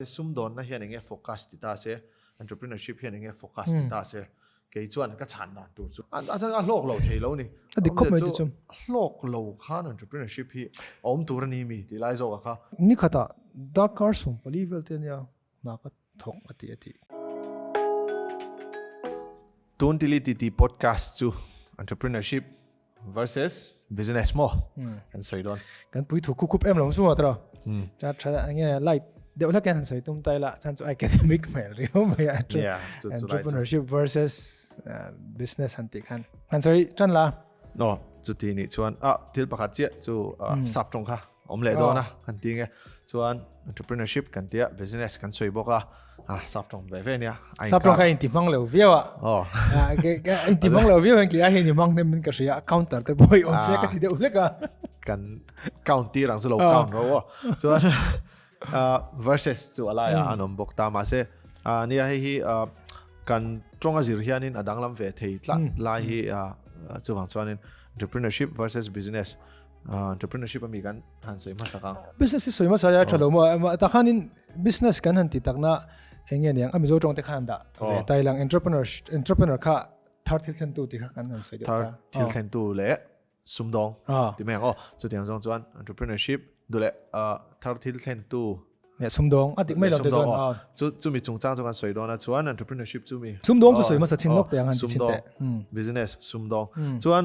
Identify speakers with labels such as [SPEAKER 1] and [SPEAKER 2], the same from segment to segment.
[SPEAKER 1] Sumdawnna hian enge focus ti ta se, entrepreneurship hian enge focus ti ta se, kei chuan ka chhan dan tur chu a chhan a hlawk lo thei lo ni.
[SPEAKER 2] A dik khawp mai ti chu.
[SPEAKER 1] Hlawk lo khan entrepreneurship hi a awm tur a ni mi tih lai zawk a kha.
[SPEAKER 2] Ni khatah darkar 14 vel te ania hna ka thawk a ti a ti.
[SPEAKER 1] Tun Tili Titi podcast chu entrepreneurship Versus business mo kan sawi dawn.
[SPEAKER 2] Kan pui thu khup khup em lo chu atra. Cha tha nge light deuh hlek han sawi tum tai la chan chu academic mel riau mai a. Entrepreneurship versus business han ti khan. Han sawi tan la.
[SPEAKER 1] No, chu ti ni chuan a thil pakhat chiah chu sap tawng kha awm leh dawn a kan ti nge. Chuan entrepreneurship kan tia business kan sawi bawk a. Ah, sap tawng ve ve nia.
[SPEAKER 2] Sap tawng kha inti hmang lo viau a.
[SPEAKER 1] Oh.
[SPEAKER 2] Inti hmang lo viau ang ki a hi ni mang nem min ka hria counter te boy om se ka ti deuh hlek a.
[SPEAKER 1] Kan count tir ang chu lo count ro o. Chuan versus chu alai a an awm bawk ta ma se nia hei hi kan tawng a zir hianin a danglam ve thei tlat lai hi chuwang chuanin entrepreneurship versus business Entrepreneurship ami kan han sawi hmasa kang.
[SPEAKER 2] Business hi sawi hmasa ya tha lo maw. Ta khanin business kan han ti takna enge niang a Mizo tawng te khan da ve tai lang entrepreneur entrepreneur kha thar thil thlen tu ti kha kan han sawi deuh
[SPEAKER 1] ta. Thar thil thlen tu le sumdawng ti mai ang aw. Chutiang zawng chuan entrepreneurship du leh thar thil thlen tu
[SPEAKER 2] Ne sumdawng a dik mai lo te chuan
[SPEAKER 1] a. Chu chumi chungchang chu kan sawi dawn a chuan entrepreneurship chumi.
[SPEAKER 2] Sumdawng chu sawi hmasa chin lawk te ang han ti chin
[SPEAKER 1] te. Business sumdawng chuan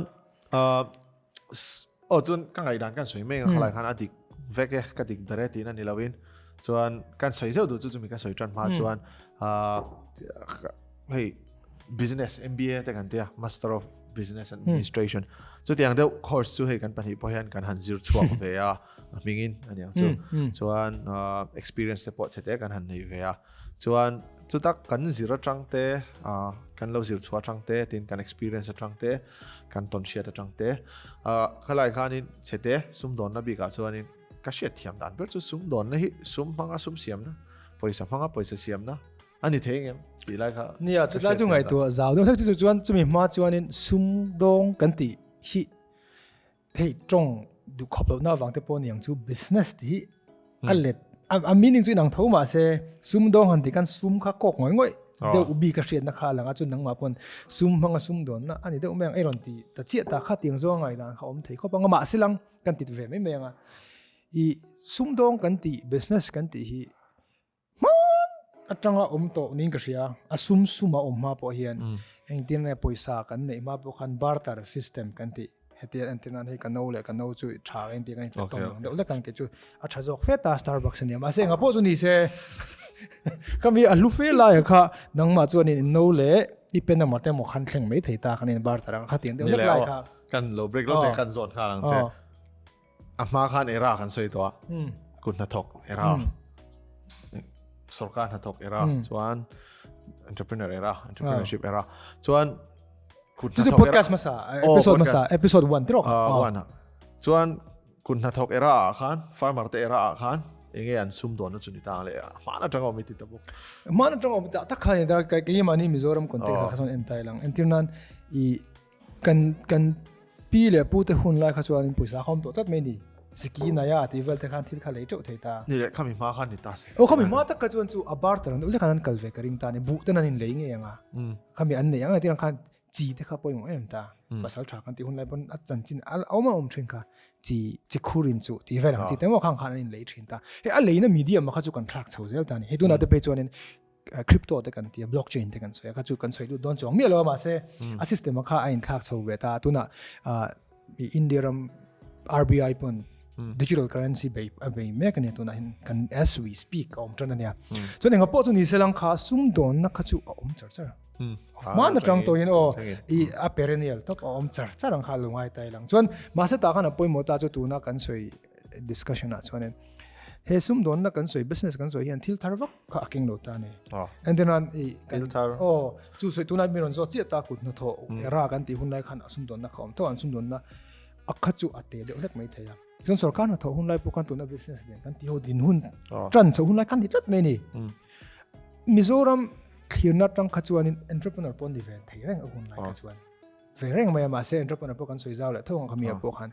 [SPEAKER 1] Aw chuan ka ngaihdan kan sawi mai ang khalai khan a dik vek e ka dik ber e tihna ni lovin chuan kan sawi zeuh duh chu chumi ka sawi tan hma chuan hei business MBA te kan tia Master of Business Administration chutiang deuh course chu hei kan pahnih pawh hian kan han zir chhuak ve a a hmingin aniang chu chuan experience te pawh chhe te kan han nei ve a Chuan chutak kan zir atang te, kan lo zir chhuah atang te, tin kan experience atang te, kan tawn hriat atang te, khalai khanin chhete sumdawnna bikah chuanin ka hriat thiam dan ber chu sumdawnna hi sum hmanga sum siamna, pawisa hmanga pawisa siamna a ni thei engem tih lai kha.
[SPEAKER 2] Nia, chutlai chu ngaihtuah zau deuh hlek chu chuan chumi hma chuanin sumdawng kan tih hi Hei tawng duh khawp lohna avang te pawh niang chu business tih hi a let a meaning chu inang tho mah se sumdawng han tih khan sum kha kawk ngawih ngawih deuh ubi ka hriatna kha a lang a chu nangmah pawn sum hmanga sum dawnna a ni deuh mai ang ei rawn ti ta chiah ta kha tiang zawng ngaihdan kha awm thei khawp ang a mahse lang kan ti ve mai mai ang a i sumdawng kan tih business kan tih hi Hman atanga awm tawh niin ka hria, a sum suma awm hma pawh hian engtin nge pawisa kan neih hma pawh khan barter system kan tih hetiang entir nan hei ka no leh ka no chu tha engtin kan inpe tawng ang deuh lek ang kei chu a tha zawk fe ta Starbucks ania mahse engah pawh chu ni se khami a hlu fe lai kha nangmah chuan in no leh i pen emaw te emaw khan thleng mai thei ta kan in barter ang khatiang deuh lek lai kha
[SPEAKER 1] kan lo break lo che kan zawn nghal ang che. A hma khan era kan sawi tawh a, kut hnathawk era, sorkar hnathawk era, chuan entrepreneur era, entrepreneurship era, chuan
[SPEAKER 2] kut hnathawk era. Podcast hmasa, episode hmasa, episode 1 tiro.
[SPEAKER 1] Ah, 1 ah. Chuan kut hnathawk era ah khan, farmer te era ah khan enge an sum dawn na chu ni ta le hman atanga awm i ti ta bawk.
[SPEAKER 2] Hman atanga awm ta tak khan ni ta keimahni Mizoram context ah kha chuan en tai lang. Entir nan i Kan kan pi leh pu te hun lai kha chuanin pawisa a khawm tawh tlat mai ni. Siki naia tih vel te khan thil kha lei teuh thei ta.
[SPEAKER 1] Ni leh khami hma khan ni ta se.
[SPEAKER 2] Aw khami hma tak kha chuan chu a barter an deuh lek khan an kal ve ka ring ta ni. Buh ten an in lei ngei ang a. Khami an nei ang a tirang khan chi te kha pawimawh em ta. Pasal tha kan tih hun lai pawn a chanchin a awm a awm thin kha chi chi khur in chu tih vel ang chi te maw khang khan an in lei thin ta. Hei a leina medium a kha chu kan thlak chho zel ta ni. Hei tunah te phei chuanin crypto te kan tia blockchain te kan sawi a kha chu kan sawi lut dawn chuang miah lo a mahse a system a kha a inthlak chho ve ta tuna India ram RBI pon digital currency bei a bei mek ani tuna hin kan as we speak a awm tan ania chuan enga pawh chu ni selang kha sum dawn na kha chu a awm char char man atang to in o i a perennial top a awm char char ang kha lungai tai lang chuan mahse ta khan a pawimawh ta chu tuna kan sawi discussion ah chuan he sum dawn na kan sawi business kan sawi hian thil thar vak kha a keng lo ta ni entir nan i
[SPEAKER 1] thil thar
[SPEAKER 2] oh chu sawi tunai mi ron zo chiah ta kut na tho era kan ti hun lai khan sum dawn na kha awm tho an sum dawn na a kha chu a te deuh hlek mai thei a chuan sarkar na tho hun lai pawh khan tuna business den kan ti ho din hun tran chho hun lai khan ni tlat mai ni Mizoram thlirna tang kha chuanin entrepreneur pawh ni ve thei reng a hun lai kha chuan. ve reng mai a mahse entrepreneur pawh kan sawi zau leh tho ang khami ah pawh khan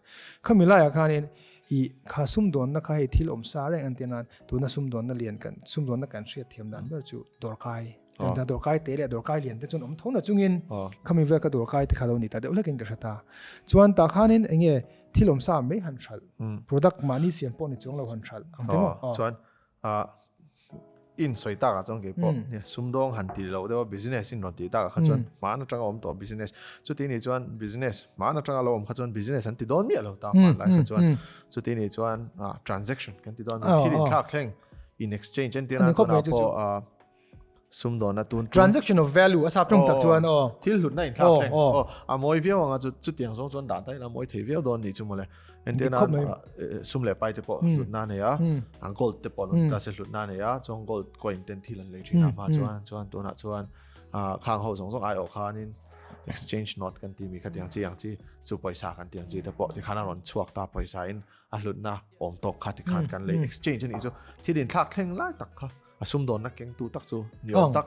[SPEAKER 2] khami laiah khanin i kha sumdawnna kha hei thil awm sa reng an tia nan tuna sumdawnna lian kan sumdawnna kan hriat thiam dan ber chu dawrkai Tuna dawrkai te leh dawrkai lian te chuan awm tho na chungin khami vel ka dawrkai te kha lo ni ta deuh hlekin ka hre ta. Chuan tah khanin eng nge thil awm sa mai han hralh product mahni siam pawh ni chuang lo han hralh ang te maw?
[SPEAKER 1] Chuan in sawi takah chuan kei pawh sumdawng han tih loh deuh a business in rawn tih takah kha chuan hmaan atanga awm tawh business chuti nih chuan business hmaan atanga lo awm kha chuan business an ti dawn miah lo ta hmanlai kha chuan chuti nih chuan transaction kan ti dawn thil inthlak thleng in exchange an tirah tunah pawh sumdawnna tun
[SPEAKER 2] transaction of value a sap tawng tak chuan aw
[SPEAKER 1] thil hlutna in thlak thleng aw a mawi viau anga chu chutiang zawng chuan dah daih la mawi thei viau dawn nih chu mawle entirna sum leh pai te pawh hlutna nei a an gold te pawh ta se hlutna nei a chuan gold coin ten thil an lei thin a ma chuan chuan tunah chuan khang ho zawng zawng ai awh khanin exchange note kan ti mi kha tiang chi ang chi chu pawisa kan tiang chi te pawh tikhan a rawn chhuak ta pawisa in a hlutna awm tawk kha tikhan kan lei exchange ani chu thil in thlak thleng lai tak kha a sumdawnna kengtu tak chu ni awm tak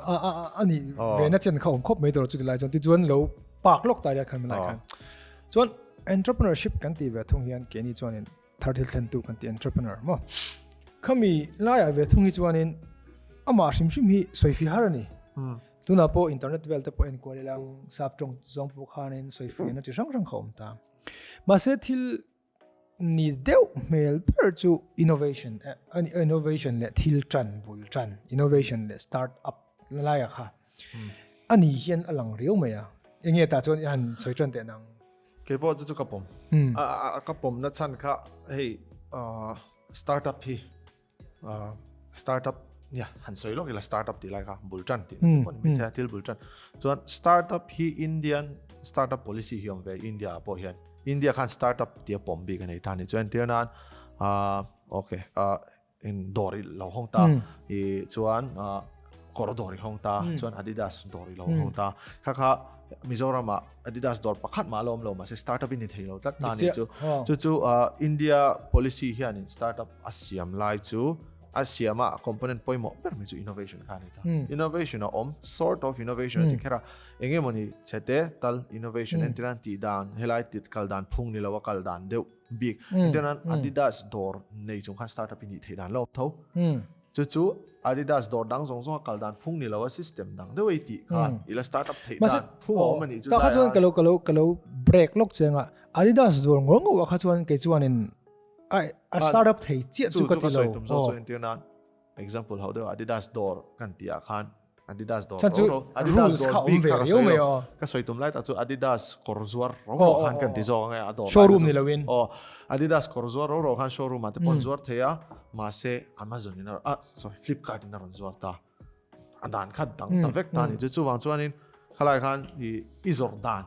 [SPEAKER 2] a ni ve na chen kha awm khawp mai tur chu tilai chuan tichuan lo park lawk ta ria khan lai khan chuan entrepreneurship kan ti ve thung hian ke ni chuanin thar thil thlen tu kan ti entrepreneur mo khami laiah ve thung hi chuanin ama hrim hrim hi soifi har ani tuna pawh internet vel te pawh en kual ilang sap tawng zawng pawh khanin soifi na ti hrang hrang kha awm ta mahse thil Ni deuh hmel ber chu innovation innovation leh thil tan bul tan innovation leh start up laia kha a ni hian a lang riau mai a enge tah chuan i han sawi tan teh nang
[SPEAKER 1] kei pawh chu chu ka pawm a ka pawm na chhan kha hei start up hi Startup nia han sawi lawk ila startup tih lai kha bul tan tih na pawh ni mai thei a thil bul tan chuan startup hi Indian startup policy hi awm ve India ah pawh hian India khan startup tia pawm bik a nei ta a ni chuan entir nan ah okay ah in dawr i lo hawng ta i chuan ah kawr dawr i hawng ta chuan Adidas dawr i lo hawng ta kha kha Mizoram ah Adidas dawr pakhat mah a la awm lo mahse startup in ni thei lo tlat ta a ni chu chu chu India policy hianin startup a siam lai chu a siam a component pawimawh ber mai chu innovation kha a ni ta innovation a awm sort of innovation a ti kher a eng emawni chhete tal innovation entir an tih dan helai tit kal dan phung ni lo a kal dan deuh bik entir nan Adidas dawr nei chung khan startup in nih theih dan la awm tho Chu chu Adidas dawr dang zawng zawng a kal dan phung ni lo a system dang deuh ei tih kha i la startup theih dan phung a awm a nih chu
[SPEAKER 2] Ta kha chuan ka lo ka lo ka lo break lawk cheng a Adidas dawr ngawr ngawr ah kha chuan kei chuanin a a startup thei chiah chu ka ti lo.
[SPEAKER 1] Chu chu ka sawi tum zawk chu entir nan example ho deuh Adidas dawr kan tih ah khan Adidas dawr
[SPEAKER 2] ro ro Adidas dawr bik kha ka sawi
[SPEAKER 1] lo ka sawi tum lai tak chu Adidas kawr zuar ro ro khan kan ti zawk ang e a dawr
[SPEAKER 2] showroom ni loin
[SPEAKER 1] aw Adidas kawr zuar ro ro khan showroom ah te pawh an zuar thei a mahse Amazon in a ah sorry Flipkart in a rawn zuar ta a dan kha dang ta vek ta ni chu chuvang chuanin khalai khan i i zawrh dan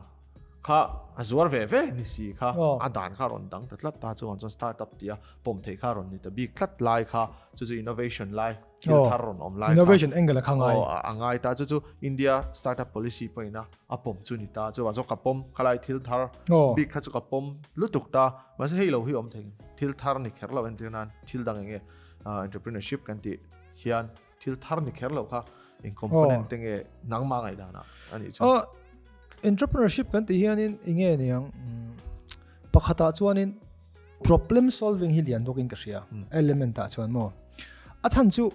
[SPEAKER 1] kha a zuar ve ve ni si kha a dan kha rawn dang ta tlat ta chuvang chuan startup tia pawm theih kha rawn ni ta bik tlat lai kha chu chu innovation lai thil thar rawn awm lai
[SPEAKER 2] innovation angle a kha ngai
[SPEAKER 1] a ngai ta chu chu India startup policy pawhin a a pawm chu ni ta chuan chu ka pawm khalai thil thar bik kha chu ka pawm lutuk ta mahse hei lo hi awm thei thil thar ni kher lo entir nan thil dang enge entrepreneurship kan ti hian thil thar ni kher lo kha eng component te nge nangma ngaih dan a ni
[SPEAKER 2] chu entrepreneurship kan ti hianin enge niang pakhatah chuanin Problem solving hi lian bawkin ka hria element ah chuan maw. A chhan chu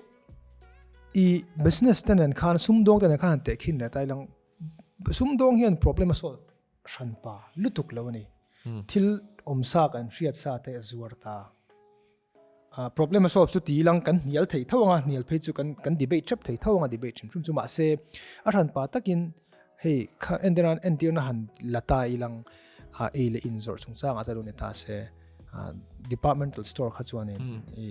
[SPEAKER 2] i business te nen khan sumdawng te nen khan han teh khin leh ta ilang sumdawng hian problem a solve hran pa lutuk lo a ni. Thil awm sa kan hriat sa te a zuar ta. Problem a solve chu ti ilang kan hnial thei tho anga hnial phei chu kan kan debate tep thei tho anga debate hrim hrim chu mahse a hran pa takin hei kha entirnan entirna han la ta ilang a ei leh in zawrh chungchang ah te lo ni ta se departmental store kha chuanin i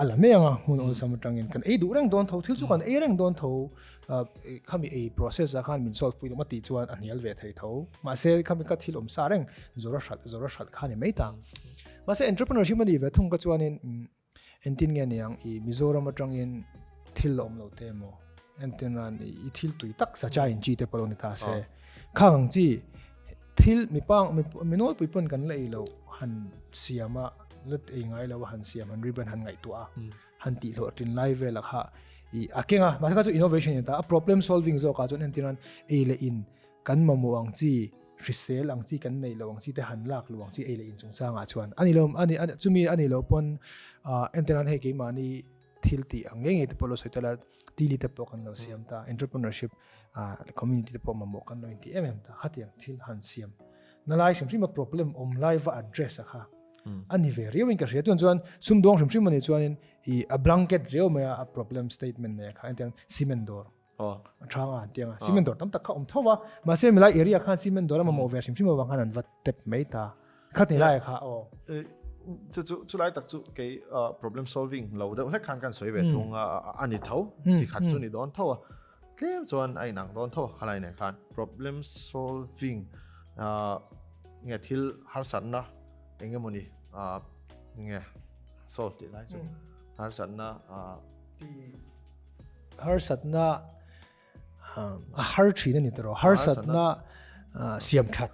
[SPEAKER 2] a la mai anga hmun awlsam atangin kan ei duh reng dawn tho thil chu kan ei reng dawn tho khami ei process ah khan min solve pui lawm a tih chuan a hnial ve thei tho mahse khami ka thil awm sa reng zawrh a hralh zawrh a hralh kha ni mai ta mahse entrepreneurship a nih ve thung ka chuanin Entin nge niang i Mizoram atangin thil a awm lo te emaw entin ran i thil tui tak sacha in chi te pawh lo ni ta se khang ang chi thil mi pang mi nawlpui pawn kan la ei lo han siam a la ei ngai lo a han siam han ribbon han ngaihtuah a han tih hlawh tin lai vel a kha i a keng a mahse kha chu innovation ni ta a problem solving zawk ah chuan entin ran ei leh in kan mamawh ang chi. Hrisel ang chi kan neih loh ang chi te han lak luh ang chi ei leh in chungchangah chuan a ni lo a ni chumi a nih loh pawn ah entir nan hei keimahni thil tih ang ngei ngei te pawh lo sawi tel a tili te pawh kan lo siam ta entrepreneurship ah community te pawh mamawh kan lo inti em em ta khatiang thil han siam na lai hrim hrim a problem awm lai va address a kha a ni ve riau in ka hria tun chuan sumdawng hrim hrim a nih chuanin i a blanket riau mai a a problem statement nei a kha entir nan cement dawr A tha nga an tiang a. Cement dawr tam tak kha awm tho va. Mahse milai area khan cement dawr a mamawh ve hrim hrim avang khan an va tep mai ta. Khat ni lai kha aw.
[SPEAKER 1] Chu chu chu lai tak chu kei problem solving lo deuh hlek khan kan sawi ve thung a a ni tho. Chi khat chu ni dawn tho a. Tlem chuan a inang dawn tho a khalai nen khan problem solving nge thil harsatna engemawni nge solve tih lai chu harsatna
[SPEAKER 2] Harsatna a har thin a ni tawh harsatna siam that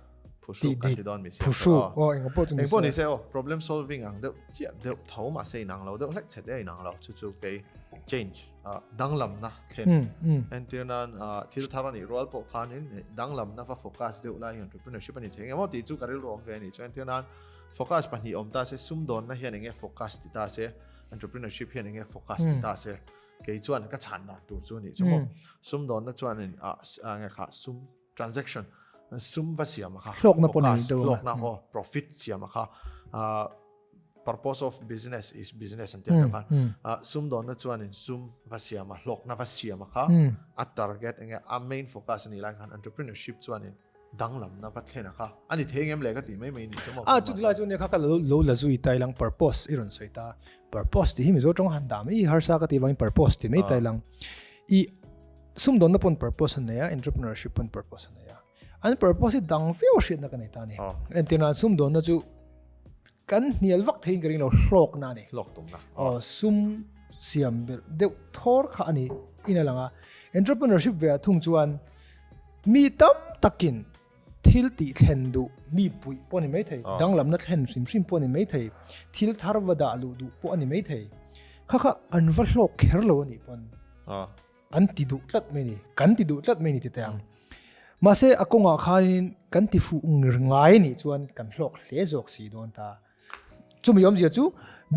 [SPEAKER 1] tih dik
[SPEAKER 2] phuhruk aw eng pawh chu
[SPEAKER 1] ni se. Engpawh ni se aw problem solving ang deuh chiah deuh tho mahse inang lo deuh hlek chhet e inang lo chu chu kei change danglamna thlen entir nan thil thar a nih rual pawh khanin danglamna va focus deuh lai hian entrepreneurship a ni thei engemaw tih chu ka rilru awm ve a ni chuan entir nan focus pahnih awm ta se sumdawnna hian enge focus ti ta se entrepreneurship hian enge focus ti ta se Kei chuan ka chhan dan tur chu ni chu maw. Sumdawnna chuanin ah nge kha sum transaction sum va siam a kha.
[SPEAKER 2] Hlawkna pawh ni deuh.
[SPEAKER 1] Hlawkna aw profit siam a kha. Purpose of business is business an tih ang khan. Sumdawnna chuanin sum va siam a hlawkna va siam a kha. A target enge a main focus a nih lai khan entrepreneurship chuanin Danglamna va thlen a kha. A ni thei ngem le ka tih mai mai ni chu maw.
[SPEAKER 2] A chuti lai chu nia kha ka lo lo la zui tai lang purpose i rawn sawi ta. Purpose tih hi Mizo tawng han dah mai i harsa ka tih vangin purpose tih mai tai lang. I sumdawnna pawn purpose a nei a, entrepreneurship pawn purpose a nei a. An purpose hi dang viau hriatna ka nei ta a ni. Entirnan sumdawnna chu kan hnial vak theiin ka ring lo hlawkna a ni.
[SPEAKER 1] Hlawk tumna.
[SPEAKER 2] Aw sum siam belh deuh thawr kha a ni in a lang a. Entrepreneurship ve ah thung chuan mi tam takin thil tih thlen duh mi puih pawh a ni maithei, danglamna thlen hrim hrim pawh a ni maithei, thil thar va dah luh duh pawh a ni maithei. Kha kha an va hlawk kher lo a nih pawn. An ti duh tlat mai ni, kan ti duh tlat mai ni ti teh ang. Mahse a kawngah khanin kan ti fuh ngai nih chuan kan hlawk hle zawk si dawn ta. Chumi awmzia chu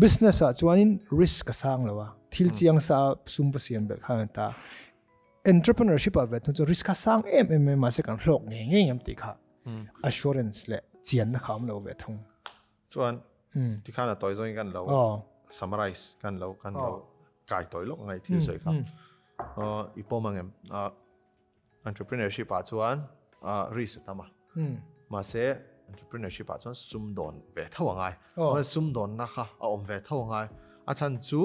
[SPEAKER 2] business ah chuanin risk a sang lo a, thil chiang sa sum va siam belh khan an ta. Entrepreneurship ah ve thung chuan risk a sang em em mai mahse kan hlawk ngei ngei em tih kha assurance leh chianna kha a awm lo ve thung.
[SPEAKER 1] Chuan tikhan a tawi zawngin kan lo summarize kan lo kan lo kai tawi lawk ngai thil sawi kha. I pawm ang em? Entrepreneurship ah chuan risk a tam a. Mahse entrepreneurship ah chuan sumdawn ve tho a ngai. Sumdawnna kha a awm ve tho a ngai. A chhan chu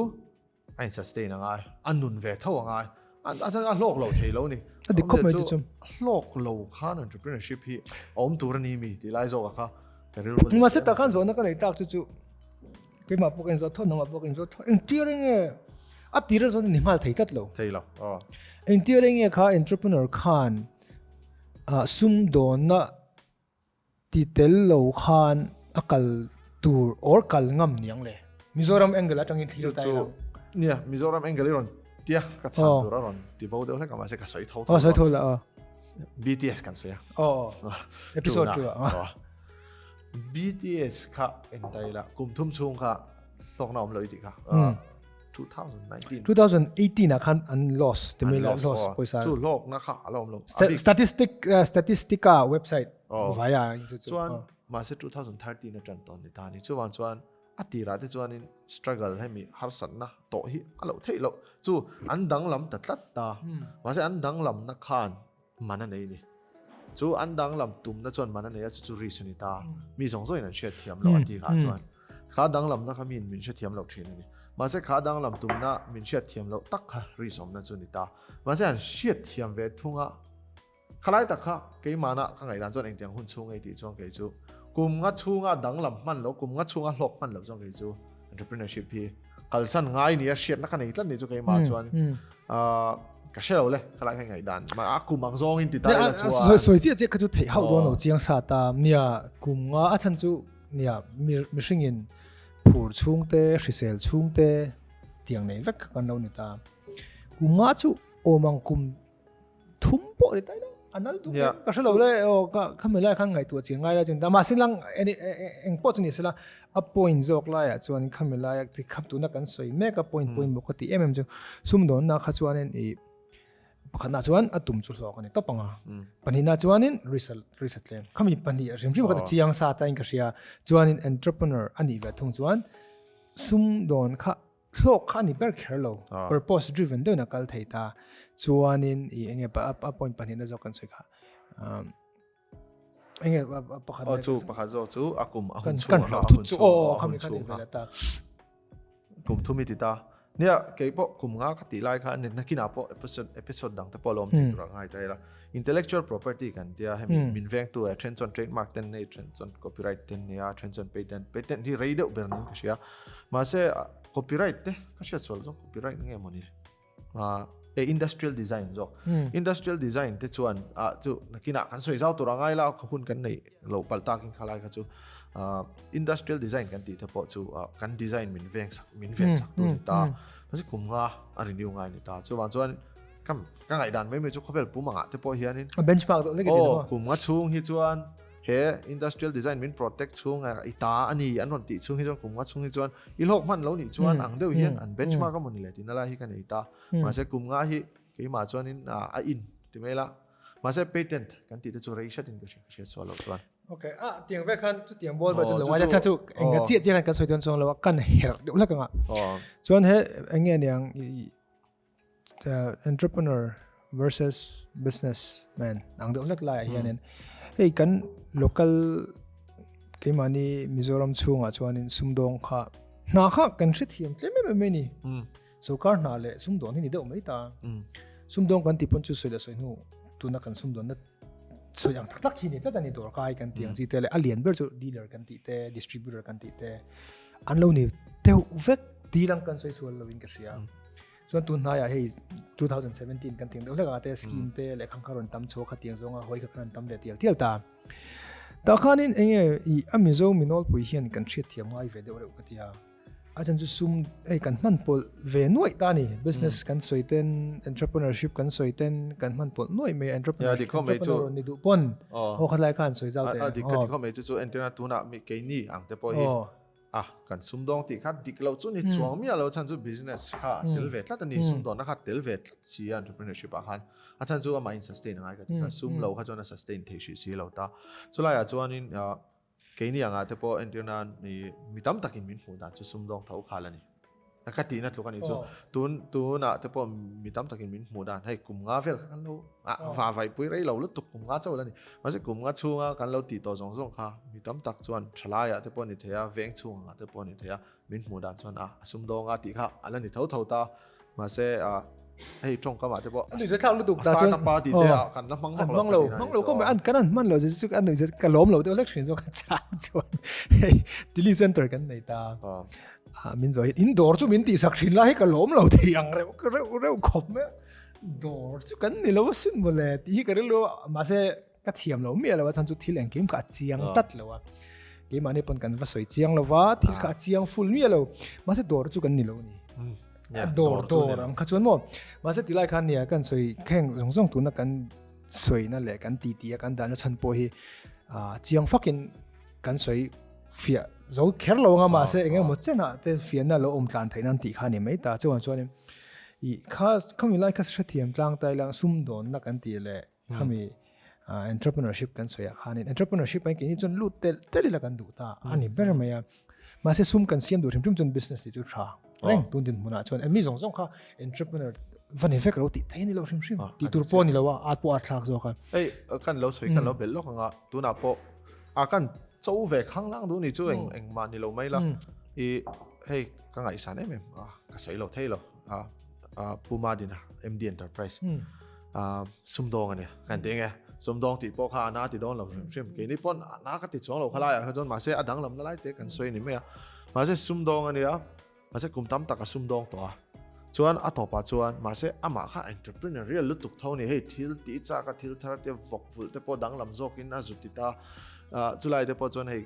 [SPEAKER 1] A in sustain a ngai, a nun ve tho a ngai. A chuan a hlawk lo thei lo ni.
[SPEAKER 2] A dik khawp mai chu
[SPEAKER 1] chu. Hlawk lo khan entrepreneurship hi a awm tur a ni mi tih lai zawk a kha ka rilru
[SPEAKER 2] ni. Mahse tak khan zawhna ka nei tak chu chu keimah pawh ka inzawh tho, nangmah pawh ka inzawh tho. Engtir enge a tir a zawn ni nghal thei tlat lo.
[SPEAKER 1] Thei lo. Aw.
[SPEAKER 2] Engtir enge kha entrepreneur khan sumdawnna Ti tel lo khan a kal tur or kal ngam niang le. Mizoram angle atangin thlir ta ila.
[SPEAKER 1] Nia, Mizoram angle i rawn tia ka chhan tur a rawn ti bo deuh hlek a mahse ka sawi tho
[SPEAKER 2] tho. Sawi tho la a.
[SPEAKER 1] BTS kan sawi
[SPEAKER 2] a. Aw. Episode 2 a.
[SPEAKER 1] BTS kha en ta ila kum thum chhung kha hlawkna awm lo i tih kha. 2019
[SPEAKER 2] 2018 ah khan an loss ti mai la loss
[SPEAKER 1] poisa chu hlawk na kha ala awm lo
[SPEAKER 2] statistic statistica website vaya
[SPEAKER 1] in chu chuan mahse 2013 atang ton ni ta ni chuan chuan a tira te chuan in struggle hemi harsat na to hi alo thei lo chu an danglam ta tlat ta mahse an danglam na khan man a nei ni chu an danglam tum na chuan man a nei a chu chu risk a ni ta mi zawng zawng in an hriat thiam lo a ti kha chuan kha danglam na kha min min hre thiam lo thin a ni mahse kha danglam tum na min hriat thiam lo tak kha risk awm na chu ni ta mahse an hriat thiam ve thung a khalai tak kha keimahna ka ngaihdan chuan engtiang hun chhung ei tih chuan kei chu kum nga chhunga danglam hman lo kum nga chhunga hlawk hman lo chuan kei chu entrepreneurship hi kalsan ngai ni a hriatna ka nei tlat ni chu keimah chuan ka hre lo le ka lai ngai dan ma a kum ang zawng in ti ta ila
[SPEAKER 2] chuan soi chi che kha chu thei hau don lo chiang sa ta nia kum nga a chan chu nia mi hring in phur chhung te hrisel chhung te tiang nei vek kan lo ni ta kum nga chu omang kum thum pawh ti tai lo. Anal tu ka hrelo le o ka khami lai khan ngai tu chi ngai la chun ta ma sin lang eng pawh chu ni sela a point zawk lai ah chuan khami lai ti kham tuna kan sawi mek a point point bawk ka ti em em chu sumdawn na kha chuanin i pakhat na chuan a tum chu hlawk ani tawp anga pahnih na chuanin result result tlem khami pahnih rim rim ka chiang sa ta in ka hria chuanin entrepreneur ani ve thung chuan sumdawn kha Hlawk kha a ni ber kher lo. Purpose driven deuhin a kal thei ta. Chuanin i enge a point pahnihna zawk kan sawi kha. Enge pakhat
[SPEAKER 1] Oh chu pakhat zawk chu a kum a hun
[SPEAKER 2] chhung kan hlauh thut chu aw khami khan ni ve ta.
[SPEAKER 1] Kum thum i ti ta. Nia kei pawh kum nga ka tih lai kha nakinah pawh episode episode dang te pawh lawm thei tur a ngai ta ila. Intellectual property kan tia hemi min vengtu a then chuan trademark ten nei then chuan copyright ten nei a then chuan patent patent hi rei deuh ber niin ka hria mahse copyright te ka hriat sual zawk copyright nge mawni a e industrial design zawk industrial design te chuan a chu nakinah kan sawi zau tur a ngai la ka hun kan nei lo pal takin khalai kha chu industrial design kan tih te pawh chu kan design min veng sak min ven sak tu ni ta mahse kum nga a renew ngai ni ta chuan chuan Ka ka ngaihdan mai mai chu khawvel pum angah te pawh hianin
[SPEAKER 2] a benchmark deuh hlek a ti
[SPEAKER 1] lo kum nga chhung hi chuan he industrial design min protect chhung a i ta ani an rawn tih chhung hi chuan kum nga chhung hi chuan i hlawk hman lo nih chuan ang deuh hian an benchmark a mawni le tihna lai hi ka nei ta mahse kum nga hi keimah chuanin a in ti mai la mahse patent kan tih te chu rei hretin ka hriat sual loh chuan.
[SPEAKER 2] Okay, ah tiang ve khan chu tiang ball va chu lo ngai cha chu enga chiah chiah khan kan sawi dawn chuang lo a kan herh deuh hlek anga chuan he enge niang entrepreneur versus business man ang deuh hlek laiah hianin hei kan local keimahni Mizoram chhungah chuanin sumdawng kha hna kha kan hrethiam tlem em em mai ni sorkar hna leh sumdawn hi ni deuh mai ta sumdawng kan tih pawn chu sawi leh sawi hnu tuna kan sumdawnna sawi ang tak tak hi ni tlat a ni dawr kai kan tih ang chi te leh a lian ber chu dealer kan tih te distributor kan tih te an lo ni deuh vek dil ang kan sawi sual lovin ka hria chuan tun hnaiah hei 2017 kan ting deuh hlek a te scheme te leh khang kha rawn tam chho kha tiang zawnga hawi kha kan tam ve tial tial ta ta khanin enge i a mizo minol pui hian kan hriat thiam ngai ve deuh reuh ka tia a chan chu sum ei kan hman pawlh ve nuaih ta ni business kan sawi ten entrepreneurship kan sawi ten kan hman pawlh nuaih mai entrepreneur ni duh pawn ho khat lai khan sawi zau te
[SPEAKER 1] a dik ka ti khawp mai chu chu entirna tunah mi keini ang te pawh hi a kan sumdawng tih kha dik lo chu ni chuang miah lo chhan chu business kha tel ve tlat a ni sumdawnna kha tel ve tlat si a entrepreneurship ah khan a chhan chu amah in sustain a ngai ka ti kha sum lo kha chuan a sustain thei hrih si lo ta chulaiah chuanin Keini angah te pawh entir nan mi tam takin min hmuh dan chu sumdawng tho khal a ni. Ka tihna tluk a nih chu. Tun tunah te pawh mi tam takin min hmuh dan hei kum nga vel kha kan lo va vaihpui rei lo lutuk kum nga chauh la ni. Mahse kum nga chhunga kan lo tih tawh zawng zawng kha mi tam tak chuan thalaiah te pawh a ni thei a, veng chhungah te pawh a ni thei a, min hmuh dan chuan a sumdawng a tih kha a la ni tho tho ta. Mahse hei tawngkamah te pawh
[SPEAKER 2] a nuihzat thlak lutuk ta chuan
[SPEAKER 1] startup party te ah kan la hmang
[SPEAKER 2] vak lo hmang lo hmang lo kawm an kan an hman lo chu an nuihzat ka lawm lo deuh hlek thin zawk a chang chuan hei tili center kan nei ta a min zo in dawr chu min tih sak thin lai hi ka lawm lo thei ang reuh reuh reuh khawp mai dawr chu kan ni lo sin mawle tih hi ka rilru mahse ka thiam lo miah lo a chhan chu thil engkim kha a chiang tlat lo a keimahni pawn kan va sawi chiang lo va thil kha a chiang full miah lo mahse dawr chu kan ni lo ni dawr dawr ang kha chuan maw mahse tilai khan nia kan sawi kheng zawng zawng tuna kan sawina leh kan ti ti a kan dahna chhan pawh hi chiang fakin kan sawi fiah zo kher lo anga mahse eng emaw chenah te fiahna lo awm tlan theih nan tih kha ni mai ta chuan chuan i kha khami lai kha hrethiam tlang tai lang sumdawnna kan tih leh Khami entrepreneurship kan sawi ah khanin entrepreneurship ai keini chuan lut tel tel ila kan duh ta ani ber mai a. Mahse sum kan siam duh hrim hrim chuan business tih chu tha reng tun din hmunah chuan mi zawng zawng kha entrepreneur va ni vek lo tih thei ni lo hrim hrim tih tur pawh ni lo a at pawh a thlak zawk a.
[SPEAKER 1] Hei kan lo sawi kan lo belh lawk anga tunah pawh a kan cho ve khang lang duh ni chu eng engmah ni lo mai la i hei ka ngaihsan em em a ka sawi lo thei lo a Puma dina MD Enterprise sumdawng a ni kan ti nge sumdawng tih pawh kha a na ti dawn lo hrim hrim keini pawn a na ka ti chuang lo khalai ah kha chuan mahse a danglam na lai te kan sawi ni mai a mahse sumdawng a nia mahse kum tam tak a sumdawng tawh a chuan a tawpah chuan mahse amah kha entrepreneurial lutuk tho ni hei thil tih chak a thil thar te vawk vulh te pawh danglam zawkin a zut ti ta chulai te pawh chuan hei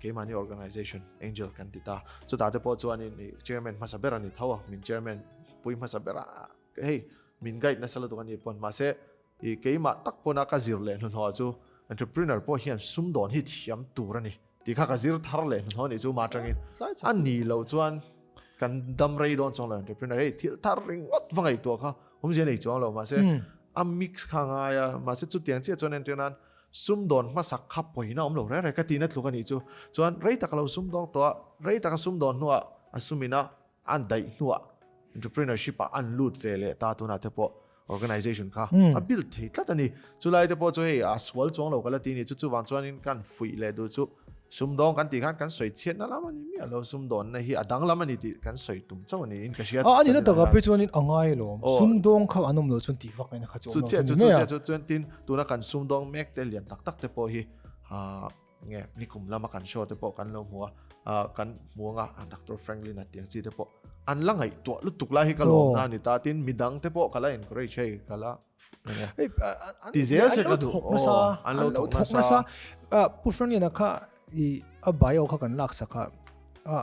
[SPEAKER 1] keimahni organization angel kan ti ta chutah te pawh chuanin chairman hmasa ber a ni tho a min chairman pui hmasa ber a hei Min guide nasa lutuk a ni pawn mahse I keimah tak pawna ka zir leh hnuhnawh chu entrepreneur pawh hian sumdawn hi thiam tur a ni tih kha ka zir thar leh hnuhnawh a nih chu mah atangin a ni loh chuan kan dam rei dawn chuang lo entrepreneur hei thil thar ringawt va ngaihtuah kha awmzia nei chuang lo mahse a mix kha ngai a mahse chutiang chiah chuan entir nan sumdawn hmasak kha pawina awm lo reng reng ka tihna tluk a nih chu chuan rei taka lo sumdawng tawh a rei taka sumdawn hnuah a sumina An daih hnuah entrepreneurship ah an lut ve leh ta tunah te pawh organization kha a build thei tlat a ni. Chulai te pawh chu hei a sual chuang lo ka la ti ni chu chuvang chuanin kan fuih leh duh chu sumdawng kan tih khan kan sawi chhiatna lam a ni miah lo sumdawnna hi a danglam a ni tih kan sawi tum chauh a ni in ka hria.
[SPEAKER 2] A nihna takah phei chuanin a ngai alawm sumdawng kha an awm loh chuan tih vak ngaihna kha chu awm lo chu ni mai a.
[SPEAKER 1] Chu chiah chu chuan tin tuna kan sumdawng mek te lian tak tak te pawh hi Nge nikum lama kan show te pawh kan lo hmu a, kan hmu anga Doctor Franklin a tiang chi te pawh an la ngaihtuah lutuk lai hi ka lawm na a ni ta tin midang te pawh ka la encourage hei ka la ti zel se ka duh
[SPEAKER 2] an lo thawk nasa Pu Franklin a kha i a bio kha kan lak sak a a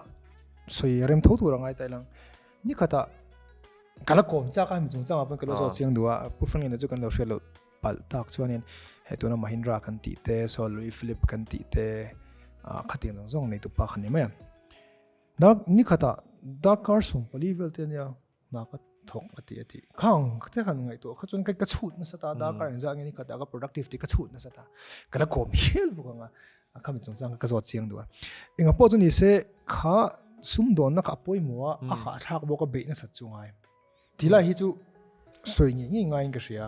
[SPEAKER 2] sawi rem tho tur a ngai ta ilang ni khatah ka la kawm chak a mi chungchangah pawh ka lo zawt chiang duh a Pu Franklin a chu kan lo hriat loh palh tak chuanin he tuna Mahindra kan tih te saw Louis Philippe kan tih te ah khatiang zawng zawng nei tupa kha ni mai a dark ni khatah dark car sawm pali vel te ania hna ka thawk a ti a ti khang te han ngaihtuah kha chuan ka chhut nasa ta dark car engzah nge ni khatah ka productive tih ka chhut nasa ta ka la kawm hial bawk ang a a khami chungchang ka zawt chiang duh a enga pawh chu ni se kha sumdawnna kha a pawimawh a a hahthlak bawk a beih nasat chu ngai Ti lai hi chu sawi ngei ngei ngaiin ka hria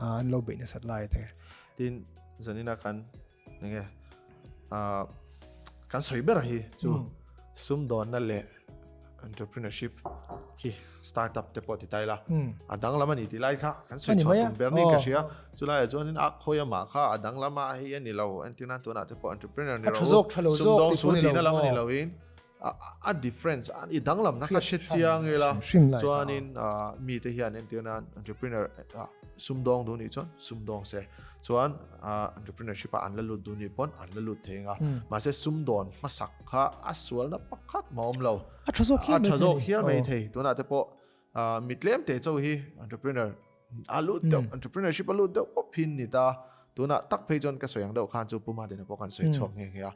[SPEAKER 2] an lo beih nasat lai te.
[SPEAKER 1] Tin zanina kan enge kan sawi ber hi chu sumdawnna leh entrepreneurship hi startup te pawh ti tai la a danglam a ni tih lai kha kan sawi chhuah tum ber niin ka hria chulaiah chuanin a khawi amah kha a danglama hei a ni lo entir nan tunah te pawh entrepreneur ni rawh u sumdawng su tihna lam a ni loin a difference an i danglam na kha hre chiang ila chuanin mi te hian entir nan entrepreneur sumdawng duh nih chuan sumdawng se chuan entrepreneurship a an la lut duh nih pawn an la lut thei anga mahse sumdawn hmasak kha a sualna pakhat ma awm lo
[SPEAKER 2] a tha zawk hial
[SPEAKER 1] a tha zawk hial mai thei tunah te pawh mi tlem te chauh hi entrepreneur a lut deuh entrepreneurship a lut deuh pawp hin ni ta tunah tak phei chuan ka sawi ang deuh khan chu Puma dina pawh kan sawi chhuak nghe nghe a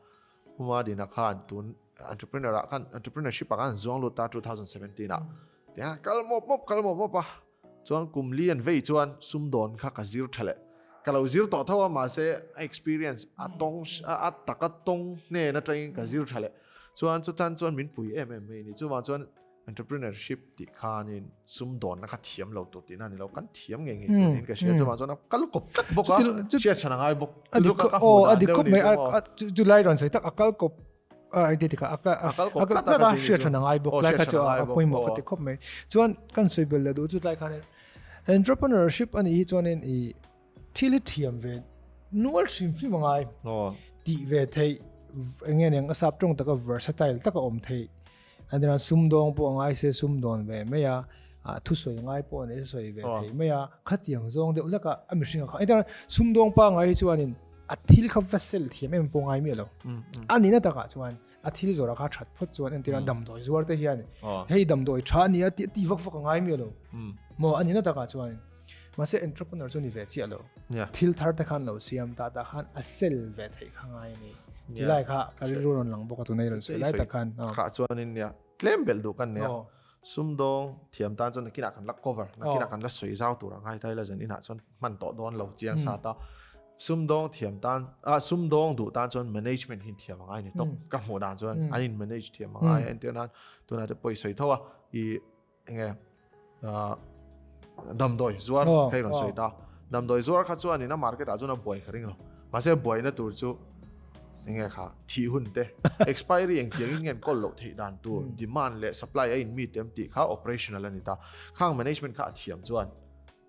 [SPEAKER 1] Puma dina khan tun entrepreneur ah khan entrepreneurship ah khan zuang lut ta 2017 ah tia kal mawp mawp kal mawp mawp a chuan kum li an vei chuan sumdawn kha ka zir tha leh ka lo zir tawh tho a mahse a experience a tawng a taka tawng hnen atangin ka zir tha leh chuan chutan chuan min pui em em mai ni chuvang chuan Entrepreneurship tih khanin sumdawnna kha thiam lo tur tihna a ni lo, kan thiam ngei ngei turin ka hria chuvang chuan a kal kawp tlat bawk a, hriat chhan a ngai bawk.
[SPEAKER 2] A dik khawp aw a dik khawp mai a chu lai rawn sawi tak a kal kawp a engti tikah a kal kawp tlat a hriat chhan a ngai bawk lai kha chu a pawimawh ka ti khawp mai. Chuan kan sawi bel leh duh chu tlai khanin entrepreneurship a nih hi chuanin i thil hi thiam ve nual hrim hrim a ngai tih ve theih eng nge niang a sap tawng taka versatile taka awm theih An sumdawng pawh a ngai se sumdawn ve mai a, thusawi ngai pawh an sawi ve thei mai a, khatiang zawng deuh hlek a a mihring a kha. Engtin sumdawng pa ngai hi chuanin a thil kha va sel thiam em pawh ngai miah lo. A nihna takah chuan a thil zawrh a kha that phawt chuan entir a damdawi zuar te hian hei damdawi tha a nia tih vak vak a ngai miah lo. Maw a nihna takah chuan mahse entrepreneur chu ni ve chiah lo. Thil thar te khan lo siam ta ta khan a sel ve theih kha ngai a ni. Ti lai kha ka rilru rawn lang bawk a tunei rawn sawi lai tak khan.
[SPEAKER 1] Kha chuanin nia tlem belh duh kan nia. Sumdawng thiam tan chuan nakinah kan la cover nakinah kan la sawi zau tur a ngai ta ila zan inah chuan hman tawh dawn lo chiang sa ta. Sumdawng thiam tan a sumdawng duh tan chuan management hi thiam a ngai ni tawp ka hmuh dan chuan an in manage thiam a ngai a entir nan tunah te pawh i sawi tho a i enge damdawi zuar kha i rawn sawi ta damdawi zuar kha chuan in a market ah chuan a buai ka ring lo mahse buaina tur chu enge kha thih hun te expiry eng tiang in nge an kawl loh theih dan tur demand leh supply a in meet em tih kha operational a ni ta khang management kha a thiam chuan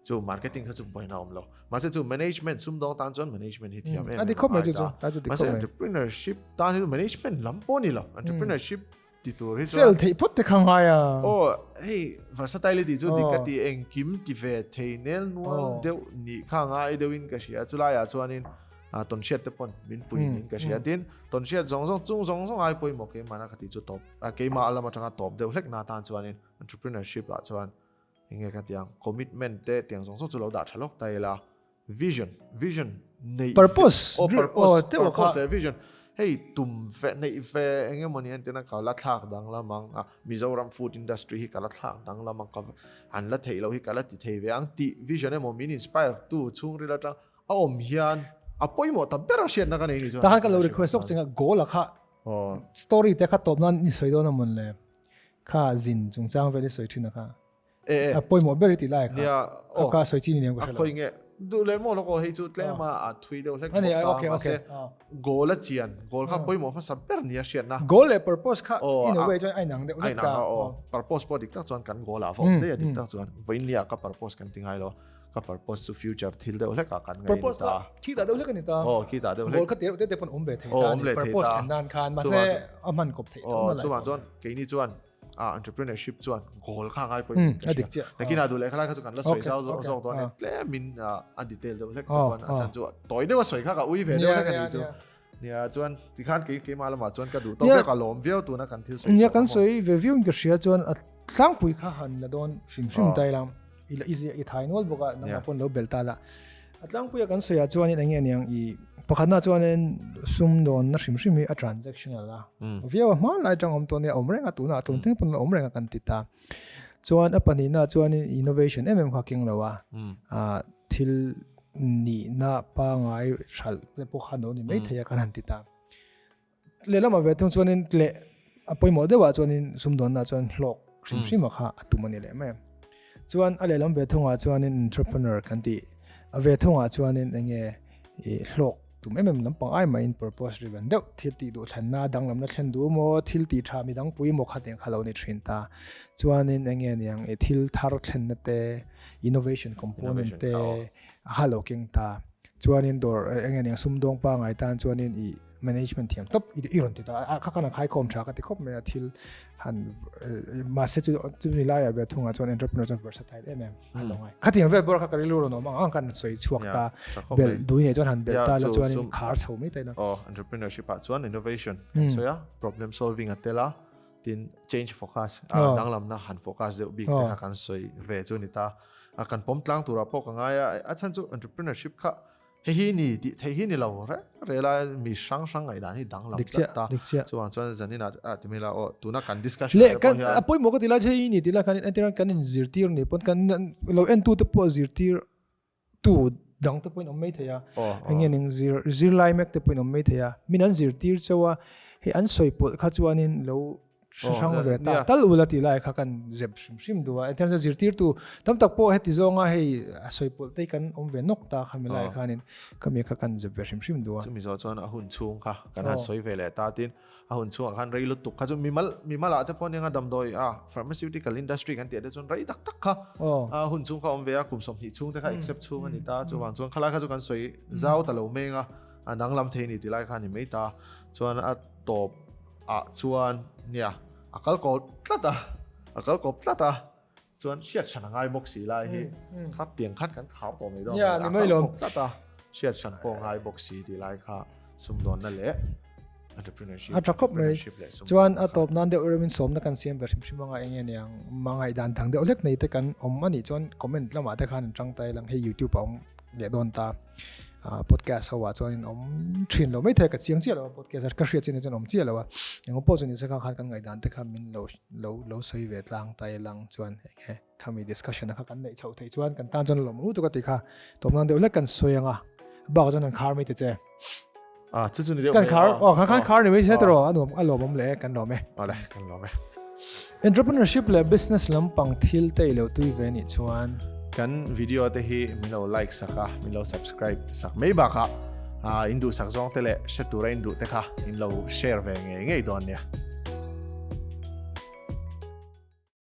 [SPEAKER 1] chu marketing kha chu buaina awm lo mahse chu management sumdawng tan chuan management hi thiam em
[SPEAKER 2] a dik khawp mai chu chu
[SPEAKER 1] mahse entrepreneurship tan hi management lam pawh ni lo entrepreneurship ti tur hi
[SPEAKER 2] chuan sel theih phawt te kha ngai a
[SPEAKER 1] aw hei versatility chu dik ka ti engkim ti ve thei nel nual deuh nih kha ngai deuhin ka hria chulaiah chuanin tawnhriat te pawn min pui niin ka hria tin tawnhriat zawng zawng chung zawng zawng ai pawimawh keimahna ka tih chu tawp keimah a lam atanga tawp deuh hlek na tan chuanin entrepreneurship ah chuan enge ka ti ang commitment te tiang zawng zawng chu lo dah tha lawk ta ila. Vision, vision nei
[SPEAKER 2] Purpose,
[SPEAKER 1] oh, purpose,
[SPEAKER 2] oh, deuh
[SPEAKER 1] purpose
[SPEAKER 2] kha.
[SPEAKER 1] leh vision. Hei tum ve nei ve engemawni an tina ka la thlak danglam ang a, Mizoram food industry hi ka la thlak danglam ang ka an la theih loh hi ka la ti thei ve ang tih vision emaw min inspire tu chhungril atang a awm hian a pawimawh ta ber a hriatna ka nei ni chuan.
[SPEAKER 2] Tahan ka lo request lawk chinga goal a kha story te kha tawp nan i sawi dawn a mawn le kha zin chungchang vel i sawi thin a kha. A pawimawh ber i tih lai kha. Kha kha sawi chi ni nem ka hre lo.
[SPEAKER 1] A khawi nge duh leh maw lawk aw hei chu tlem a a thui deuh hlek bawk ta mahse goal a chian goal kha pawimawh hmasa ber nia hriatna.
[SPEAKER 2] Goal leh purpose kha in a way chuan a inang deuh
[SPEAKER 1] hlek ta. A inang a aw. Purpose pawh dik tak chuan kan goal ah va awm daih a dik tak chuan vawiinnia ka purpose kan ti ngai lo ka purpose chu future thil deuh hlek ah kan ngaih a ni ta.
[SPEAKER 2] Purpose kha khi dah deuh hlek a ni ta.
[SPEAKER 1] Aw khi dah deuh hlek.
[SPEAKER 2] Goal kha te te pawn awm ve thei ta a ni purpose thlen nan khan mahse a hman kawp theih tho na lai.
[SPEAKER 1] Chuvang chuan keini chuan ah entrepreneurship chuan goal kha ngai pawh
[SPEAKER 2] a dik chiah
[SPEAKER 1] nakin a duh leh khalai kha chu kan la sawi zau zawk zawk dawn e tlem in a detail deuh hlek chuan a chan chu tawi deuh a sawi kha ka ui ve deuh hlek ani chu nia chuan tikhan kei keimah lamah chuan ka duh tawk vek a lawm viau tuna kan thil sawi
[SPEAKER 2] nia kan sawi ve viau in ka hria chuan a tlangpui kha han la dawn hrim hrim tai lam i la i thai nual bawk a nangmah pawn lo bel ta la A tlangpuia kan sawiah chuanin eng nge niang i pakhatna chuanin sum dawnna hrim hrim hi a transactional a. Viau a hmanlai atang awm tawh nia awm reng a tunah tun thleng pawn a awm reng a kan ti ta. Chuan a pahnihna chuanin innovation em em kha keng lo a. Thil nihna pangai hralh te pawh kha lo ni mai thei a kan han ti ta. Lehlamah ve thung chuanin leh a pawimawh deuhah chuanin sumdawnna chuan hlawk hrim hrim a kha a tum a ni leh mai. Chuan a lehlam ve thungah chuanin entrepreneur kan tih a ve thungah chuanin eng nge i hlawk tum em em lampang ai mahin purpose driven deuh thil tih duh thlenna danglamna thlen duh maw thil tih tha midang pui maw kha tiang kha lo ni thin ta. Chuanin eng nge niang i thil thar thlenna te innovation component te a kha lo keng ta. Chuanin dawr eng nge niang sumdawng pangai tan chuanin i management thiam top i rawn ti ta a kha khan a khai khawm tha ka ti khawp mai a thil han mahse chu chu ni lai a ve thunga chuan entrepreneur chuan versatile em em a lo ngai khatiang vel bawr kha ka rilu rawn awm ang ang kan sawi chhuak ta bel dui nei chuan han bel ta la chuan in khar chho mai tai la
[SPEAKER 1] oh entrepreneurship ah chuan innovation kan sawi a problem solving a tela tin change focus a danglam na han focus deuh bik te kha kan sawi ve chu ni ta a kan pawm tlang tura pawh ka ngai a a chhan chu entrepreneurship kha Hei hi ni tih theih hi ni lo reng rel a mi hrang hrang ngaihdan hi danglam tlat ta. Chuvang chuan zanin ah ah ti mai la aw tuna kan discussion
[SPEAKER 2] ah te pawh hian. A pawimawh ka ti lai che hi ni ti lai khan entir kan in zirtir ni pawn kan lo en tu te pawh zirtir tu dang te pawhin awm mai thei a. Eng nge ning zir zirlai mek te pawhin awm mai thei a. Min an zirtir cheu a hei an sawi pawlh kha chuanin lo Hre hrang ve ta tal ula tih lai kha kan zep hrim hrim duh a. Engtiang chuan zirtirtu tam tak pawh heti zawnga hei a sawi pawlh te hi kan awm ve nawk ta kha mi lai khanin khami kha kan zep ve hrim hrim duh a.
[SPEAKER 1] Chumi zawh chuan a hun chhung kha kan han sawi ve leh ta tin a hun chhungah khan rei lutuk kha chu mimal mimal ah te pawh nia damdawi a pharmaceutical industry kan tih ah te chuan rei tak tak kha a hun chhung kha awm ve a kum 20 chhung te kha accept chhung a ni ta chuvang chuan khalai kha chu kan sawi zau ta lo meng a a danglam thei a ni tih lai kha a ni mai ta chuan a tawp ah chuan nia a kal kawp tlat a a kal kawp tlat a chuan hriat hran a ngai bawk si lai hi kha tiang khan kan khar tawh mai dawn
[SPEAKER 2] nia ni mai lawm
[SPEAKER 1] tlat a hriat hran pawh ngai bawk si tih lai kha sumdawnna leh entrepreneurship
[SPEAKER 2] a tha khawp mai chuan a tawp nan deuh remin sawmna kan siam ve hrim hrim anga enge niang mangai dan dang deuh hlek nei te kan awm ani chuan comment lamah te khan an tang tai lang hei youtube a awm leh dawn ta podcast ho ah chuan awm thin lo mai thei ka chiang chiah lo a podcast ka hriat chin chuan awm chiah lo a engmaw pawh chu ni se kha khan kan ngaihdan te kha min lo lo lo sawi ve tlang tai lang chuan enge khami discussion kha kan neih chhoh theih chuan kan tan chuan lawm lutuk a ti kha tawp nan deuh hlek kan sawi anga bak chuan kan khar mai te che
[SPEAKER 1] a chu chu ni deuh
[SPEAKER 2] kan khar oh kha khan khar ni mai se tro a nuam a lawm awm le kan lawm e
[SPEAKER 1] ale kan lawm e
[SPEAKER 2] Entrepreneurship leh business lampang thil te i lo tui ve nih chuan.
[SPEAKER 1] Kan video te hi min lo like sak a, min lo subscribe sak mai bakah in duhsak zawng te leh hre tura in duh te kha in lo share ve ngei ngei dawn nia.